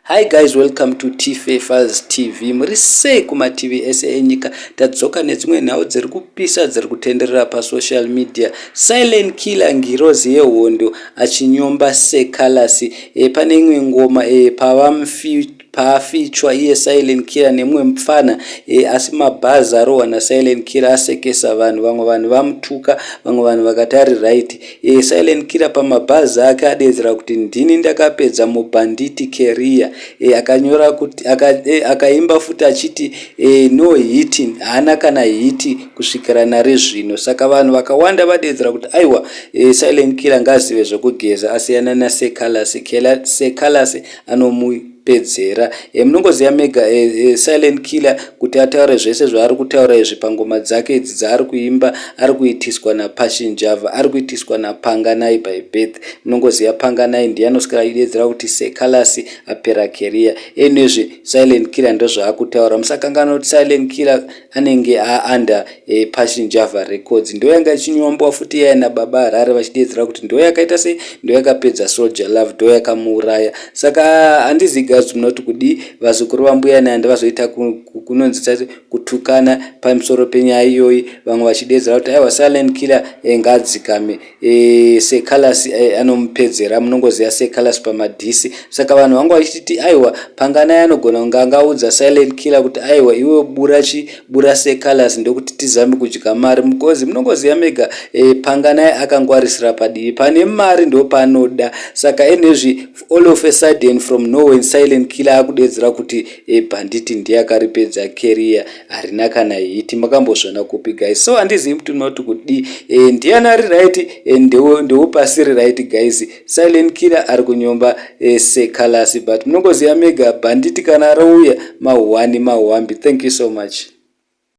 Hi guys, welcome to Tfafers TV. Muri sei kumativi ese enyika? Tadzoka nedzimwe nhau dziri kupisa dziri kutenderera pasocial media. Silent Killer, ngirozi yehondo, achinyomba Seh Calaz. Pane imwe ngoma paafichwa iye Silent Killer nemumwe mupfana, asi mabhazi arohwa naSilent Killer asekesa vanhu. Vamwe vanhu vamutuka, vamwe vanhu vakati ari right. Silent Killer pamabhazi ake adedzera kuti, "Ndini ndakapedza mubhanditi career." Akanyora kuti akaimba futi achiti no hit, haana kana hit kusvikira nare zvino. Saka vanhu vakawanda vadedzera kuti aiwa, Silent Killer ngazive zvekugeza, asiyana naSeh Calaz. Seh Calaz anomupedzera. Munongoziva mega, Silent Killer kuti ataure zvese zvaari kutaura izvi pangoma dzake idzi dzaari kuimba, ari kuitiswa naPassion Java, ari kuitiswa naPanganai by birth. Munongoziva Panganai ndiye anoswera achidedzera kuti Seh Calaz apera career. Enezvi Silent Killer ndozvaakutaura. Musakanganwa kuti Silent Killer anenge aunder Passion Java Records. Ndo yanga ichinyombwa futi iyaya nababa Harare, vachidedzera kuti ndo yakaita sei, ndo yakapedza Soul Jah Love, ndo yakamuuraya. Saka handizi guys, munoti kudi? Vazukuru vambuya nandi vazoita kunonzi tati kutukana pamusoro penyaya iyoyi, vamwe vachidedzera kuti aiwa, Silent Killer ngadzikame, Seh Calaz anomupedzera. Munongoziva Seh Calaz pamadhisi. Saka vanhu vanga vachititi aiwa, Panganai anogona kunge angaudza Silent Killer kuti aiwa, iwe bura chi bura Seh Calaz, ndokuti tizame kudya mari mukozi. Munongoziva mega, Panganai akangwarisira padivi pane mari, ndo panoda. Saka enezvi all of a sudden, from nowhere, Silent Killer akudedzera kuti bhanditi ndiye akaripedza career, harina kana hit. Makambozvona kupi, guys? So handizivi kuti munoti kudi. Ndiani ari right? Ndeupasiri right, guys? Silent Killer ari kunyomba Seh Calaz, but munongoziva mega, bhanditi kana rouya, mahwani mahwambi. Thank you so much.